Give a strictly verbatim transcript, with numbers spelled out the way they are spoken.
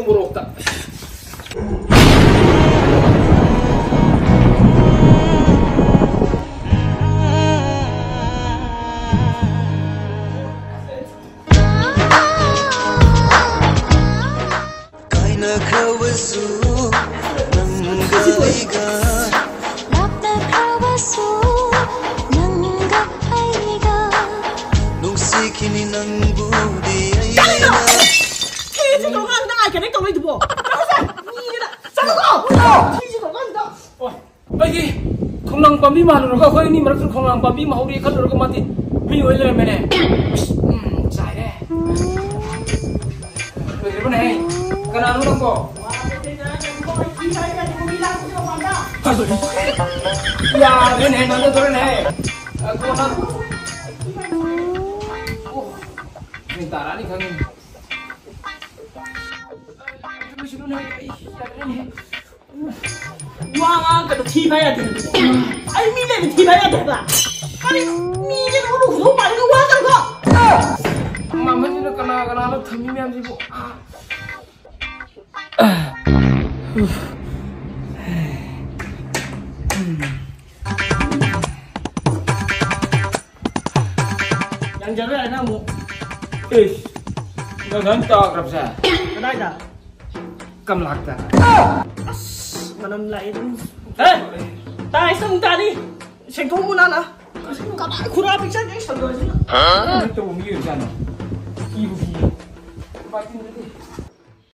ꯄꯣꯔꯣꯛꯇ꯫ ꯀꯥꯏꯅꯈ꯭ꯔꯕꯁꯨ ꯅꯪꯒ ꯑꯩꯒ꯫ ꯂꯥꯞꯅꯈ꯭ꯔꯕꯁꯨ ꯅꯪꯒ ꯑꯩꯒ꯫ ꯅꯨꯡꯁꯤꯈꯤꯅꯤ ꯅꯪꯕꯨꯗꯤ ꯑꯩꯅ꯫ ꯀꯔꯤꯅꯣ? ꯊꯤꯁꯤ ꯇꯧꯀꯥꯟꯗ ꯑꯥꯏ ꯀꯅꯦꯛ ꯇꯧꯔꯣꯏꯗꯨꯕꯣ? ꯆꯠꯂꯣꯁꯦ! ꯃꯤꯅ ꯆꯠꯂꯣꯀꯣ! ꯊꯤꯁꯤ ꯇꯧꯀꯥꯟꯗ! ꯑꯣ, ꯑꯩꯗꯤ ꯈꯣꯡꯅꯥꯡ ꯄꯥꯝꯕꯤ ꯃꯥꯜꯂꯨꯔꯒ ꯑꯩꯈꯣꯏ ꯑꯅꯤ ꯃꯔꯛꯇ ꯈꯣꯡꯅꯥꯡ ꯄꯥꯝꯕꯤ ꯑꯃ ꯍꯧꯔꯦ ꯈꯜꯂꯨꯔꯒ ꯃꯥꯗꯤ ꯃꯤ ꯑꯣꯏ ꯂꯩꯔꯝꯃꯦꯅꯦ꯫ ꯎꯝ, ꯆꯥꯏꯔꯦ꯫ ꯂꯣꯏꯗ꯭ꯔꯤꯕꯅꯦ? ꯀꯅꯥꯅꯣ ꯅꯪꯕꯣ? ꯌꯥꯗ꯭ꯔꯦꯅꯦ, ꯅꯪꯗꯣꯔꯦꯅꯦ꯫ ꯑ, ꯀꯣꯟꯅ꯫ ꯑꯣ, ꯃꯤ ꯇꯥꯔꯛꯑꯅꯤ ꯈꯪꯉꯤ꯫ ꯂꯣꯏꯁꯤꯜꯂꯨꯅꯦ, ꯑꯩ ꯌꯥꯗ꯭ꯔꯦꯅꯦ꯫ ꯋꯥ ꯉꯥꯡꯉꯛꯀꯅꯨ, ꯊꯤ ꯐꯥꯏ ꯌꯥꯗꯦ ꯍꯥꯏꯕꯅꯦ꯫ ꯑꯩ ꯃꯤ ꯂꯩꯕ ꯊꯤ ꯐꯥꯏ ꯌꯥꯗꯦ ꯍꯥꯏꯕ꯫ ꯀꯔꯤꯅꯣ? ꯃꯤꯁꯦ ꯅꯉꯣꯟꯗ ꯍꯨꯟꯗꯣꯛ ꯄꯥꯜꯂꯒ ꯋꯥ ꯀꯔꯤꯅꯣ? ꯃꯥꯃꯟꯁꯤꯅ ꯀꯅꯥ ꯀꯅꯥꯅꯣ ꯊꯝꯃꯤ ꯃꯌꯥꯝꯁꯤꯕꯨ? ꯌꯥꯡꯖꯔꯣꯏ ꯍꯥꯏꯅ ꯑꯃꯨꯛ꯫ ꯏꯁ, ꯅꯪ ꯅꯪ ꯇꯥꯈ꯭ꯔꯕꯁꯦ? ꯀꯗꯥꯏꯗ? ꯀꯝꯂꯥꯛꯇ꯫ ꯑꯁ, ꯃꯅꯝ ꯂꯥꯛꯑꯦ ꯑꯗꯨꯝ꯫ ꯑꯦ, ꯇꯥꯏꯁ ꯑꯃꯨꯛ ꯇꯥꯅꯤ꯫ ꯁꯦꯡꯗꯣꯛꯎ ꯅꯥꯟꯅ꯫ ꯀꯗꯥꯏ ꯈꯨꯔꯥ ꯄꯤꯛꯆꯔꯒꯦ ꯁꯟꯗꯣꯏꯁꯤꯅ꯫ ꯀꯃꯥꯏꯅ ꯇꯧꯕ ꯃꯤ ꯑꯣꯏꯖꯥꯠꯅꯣ? ꯀꯤꯕꯨ ꯀꯤ꯫ ꯕꯥꯇꯤꯟꯗꯨꯗꯤ꯫